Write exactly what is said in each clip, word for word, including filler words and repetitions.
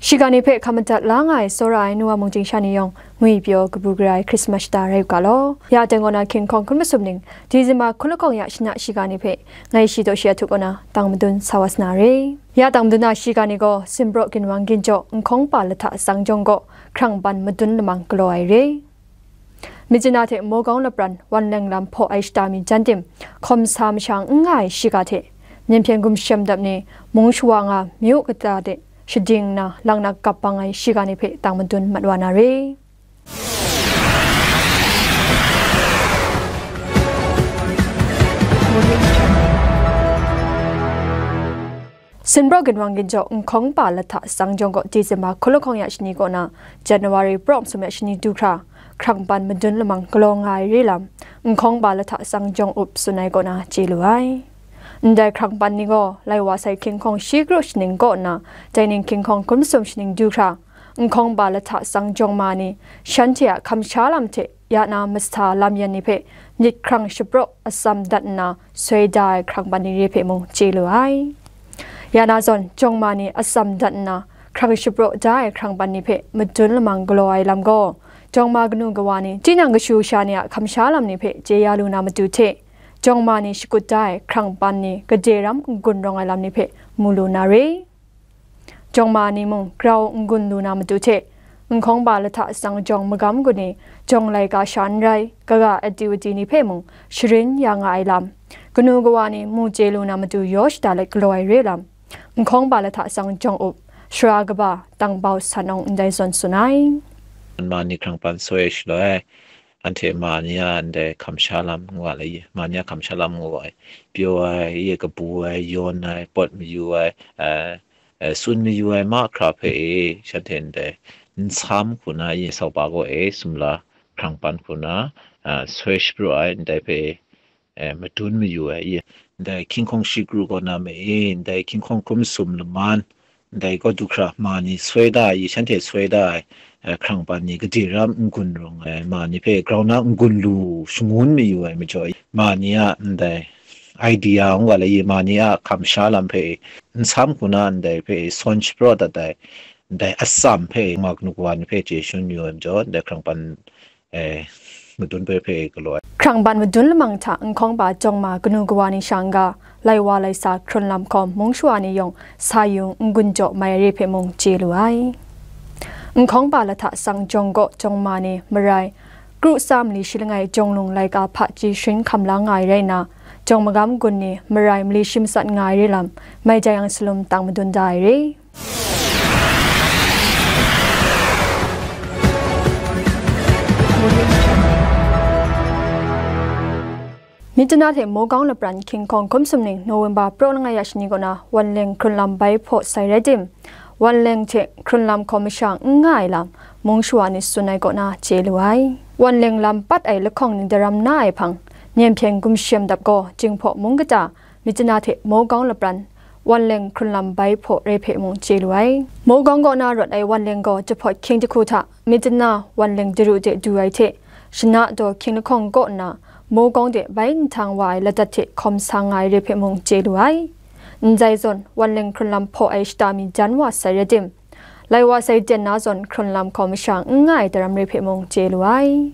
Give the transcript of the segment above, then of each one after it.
Shiga ni hpe hkam madat la nga ai tsawra ai nu wa mung chyingsha ni yawng ngwi pyaw kabu gara ai Christmas shata rai u ga law. Ya teng kaw na hkying hkawng hkun masum ning, December hkun lahkawng ya shana shiga ni hpe ngai shi daw shi a htup kaw na tang madun sa wa sa na re. Ya tang madun na shiga ni gaw, Sinpraw ginwang ginjaw Nhkawng pa lahta tsang jawng gaw hkrang ban madun lamang galaw ai re. Myitkyina hte Mogaung lapran Wanleng lam hpaw ai shata mi jan tim, hkawm sa masha n nga ai shiga hte, Myen hpyen gumshem dap ni mung shawa nga myu kata de shading nna, lang na gap bang ai shiga ni hpe tang madun mat wa na re. Sinpraw ginwang ginjaw Nhkawng pa lahta tsang jawng gaw December hkun lahkawng ya shani kaw na January praw masum ya shani du hkra, hkrang ban madun lamang galaw nga ai re lam, Nhkawng pa lahta tsang jawng up tsun ai kaw na chye lu ai. Ndai hkrang ban ni gaw, lai wa sai hkying hkawng shi kru shaning kaw nna, dai ning hkying hkawng hkun masum shaning du hkra, Nhkawng pa lahta tsang jawng ma ni, shanhte a hkam sha lam hte ya na masa lam yan ni hpe myit hkrang shapraw atsam dat nna soi da ai hkrang ban ni re hpe mung chye lu ai. Ya na zawn, jawng ma ni atsam dat nna hkrang shapraw da ai hkrang ban ni hpe madun lamang galaw ai lam gaw, jawng ma kanu kawa ni, tinang kashu sha ni a hkam sha lam ni hpe chye ya lu na matu hte, jawng ma ni shakut da ai hkrang ban ni gade ram n-gun rawng ai lam ni hpe mu lu na re. Jawng ma ni mung grau n-gun lu na matu hte, Nhkawng pa lahta tsang jawng magam gun ni jawng laika sha n rai, kaga activity ni hpe mung sharin ya nga ai lam, kanu kawa ni mu chye lu na matu yaw shada let galaw ai re lam, Nhkawng pa lahta tsang jawng up, sara kaba, Tang Bau San Awng ndai zawn tsun ai. Ma ni hkrang ban soi ai shaloi, anhte ma ni a ndai hkam sha lam ngu ai, ma ni a hkam sha lam ngu ai, pyaw ai, ye kabu ai, yawn ai, pawt mayu ai, eh, eh, tsun mayu ai mahkra hpe e, shanhte ndai n sam hku na, ye sau pa gaw e, sumla hkrang ban hku na, eh, soi shapraw ai ndai hpe e, eh, madun mayu ai, ye, ndai hkying hkawng shi kru kaw na ma e, ndai hkying hkawng hkun masum laman, ndai kaw du hkra ma ni soi da ai, shanhte soi da ai, eh, hkrang ban ni gade ram n-gun rawng ai, ma ni hpe grau na n-gun lu shangun mayu ai majaw, ma ni a ndai idea ngu ga le, ma ni a hkam sha lam hpe n sam hku na ndai hpe sawn shapraw dat ai, ndai atsam hpe ma kanu kawa ni hpe chye shun yu ai majaw, ndai hkrang ban, eh, madun hpe hpe galaw ai. Hkrang ban madun lamang hta Nhkawng pa jawng ma kanu kawa ni sha n-ga, lai wa lai sa hkrun lam hkawm mung shawa ni yawng sa yu n-gun jaw mai re hpe mung chye lu ai. Nhkawng pa lahta tsang jawng gaw jawng ma ni marai, kru tsa mali shi langai jawng lung laika hpaji sharin hkam la nga ai rai nna, jawng magam gun ni marai mali shi matsat nga ai re lam, mai jai yang salum tang madun da ai re. Myitkyina hte Mogaung lapran hkying hkawng hkun masum ning November praw langai ya shani kaw na Wanleng hkrun lam bai hpaw sai rai tim, Wanleng hte hkrun lam hkawm masha n nga ai lam, mung shawa ni tsun ai kaw na chye lu ai. Wanleng lam pat ai lahkawng ni daram na ai hpang, Myen hpyen gumshem dap gaw Jinghpaw mung kata, Myitkyina hte Mogaung lapran, Wanleng hkrun lam bai hpaw re hpe mung chye lu ai. Mogaung kaw na rawt ai Wanleng gaw Jahpawt hkying jahku hta, Myitkyina Wanleng daru de du ai hte, shana daw hkying lahkawng kaw nna, Mogaung de bai nhtang wa ai ladat hte hkawm sa nga ai re hpe mung chye lu ai. Ndai zawn, Wanleng hkrun lam hpaw ai shata mi jan wa sai rai tim, lai wa sai ten na zawn hkrun lam hkawm masha n nga ai daram re hpe mung chye lu ai.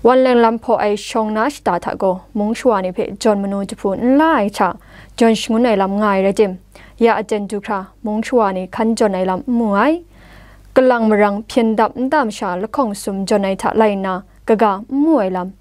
Wanleng lam hpaw ai shawng na shata hta gaw, mung shawa ni hpe jawn manu jahpu n la ai hta, jawn shangun ai lam nga ai rai tim, ya aten du hkra, mung shawa ni hkan jawn ai lam n mu ai. Kalang marang hpyen dap nta masha lahkawng sum jawn ai hta lai nna, kaga n mu ai lam,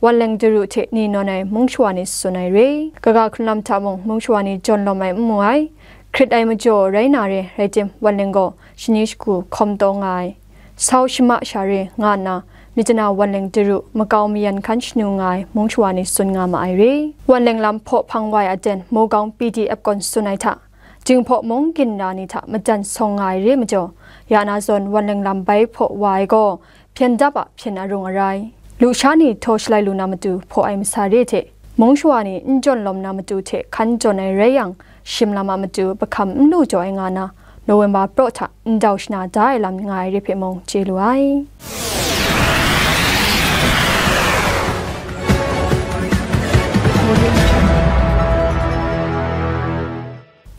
Wanleng daru hte ni nawn ai mung shawa ni tsun ai re. Kaga hkrun lam hta mung mung shawa ni jawn lawm ai n mu ai. Hkrit ai majaw rai na re, rai tim, Wanleng gaw shani shagu hkawm taw nga ai, sau shama sha re nga nna, Myitkyina Wanleng daru makau mayan hkan shanu nga ai mung shawa ni tsun nga ma ai re. Wanleng lam hpaw hpang wa ai aten Mogaung P D F kawn tsun ai hta, Jinghpaw mung ginra ni hta madan sawng nga ai re majaw, ya na zawn Wanleng lam bai hpaw wa ai gaw, hpyen dap a hpyen arung arai, lusha ni htaw shalai lu na matu hpaw ai masa re hte, mung shawa ni n jawn lawm na matu hte hkan jawn ai rai yang, shim lam a matu pahkam n lu jaw ai nga na, November praw hta ndau shana da ai lam nga ai re hpe mung chye lu ai.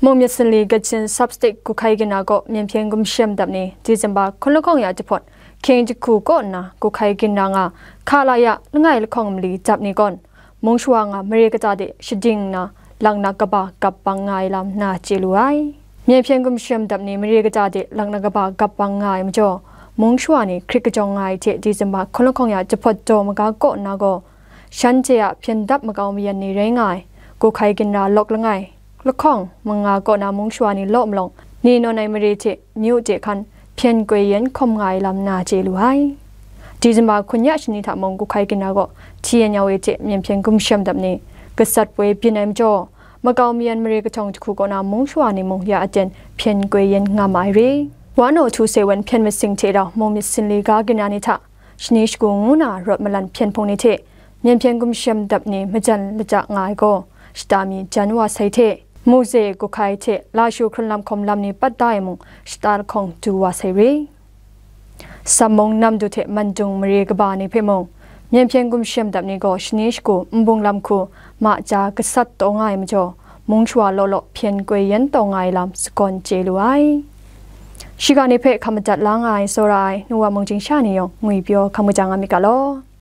Mung myit sanli Kachin Sub-State Gukhai Ginra kaw Myen Hpyen Gumshem Dap ni December hkun lahkawng ya jahpawt, Hkying jahku kaw nna Gukhai Ginra nga Khalaya langai lahkawng mali dap ni gawn, mung shawa nga mare kata de shading nna, laknak kaba gap bang nga ai lam na chye lu ai. Myen Hpyen Gumshem Dap ni mare kata de laknak kaba gap bang nga ai majaw, mung shawa ni hkrit kajawng nga ai hte December hkun lahkawng ya jahpawt daw maga kaw nna gaw, shanhte a hpyen dap makau mayan ni rai nga ai, Gukhai Ginra lawk langai lahkawng manga kaw na mung shawa ni law malawng, ni nawn ai mare hte myu de hkan hpyen koi yen hkawm nga ai lam na chye lu ai. December hkun ya shani hta mung Gukhai Ginra gaw T N L A hte Myen Hpyen Gumshem Dap ni gasat poi byin ai majaw, makau mayan mare kahtawng jahku kaw na mung shawa ni mung ya aten hpyen koi yen nga ma ai re. One oh two seven hpyen masing hte rau mung myit sanli ga ginra ni hta shani shagu ngu na rawt malan hpyen hpung ni hte Myen Hpyen Gumshem Dap ni majan lajak nga ai gaw, shata mi jan wa sai hte, Muze Gukhai hte Lashu hkrun lam hkawm lam ni pat da ai mung, shata lahkawng du wa sai re. Sam mung Namdu hte Mandung mare kaba ni hpe mung, Myen Hpyen Gumshem Dap ni gaw shani shagu nbung lam hku ma ja gasat taw nga ai majaw, mung shawa law law hpyen koi yen taw nga ai lam sagawn chye lu ai. Shiga ni hpe hkam madat la nga ai tsawra ai, nu wa mung chyingsha ni yawng ngwi pyaw hkam kaja nga myit ga law.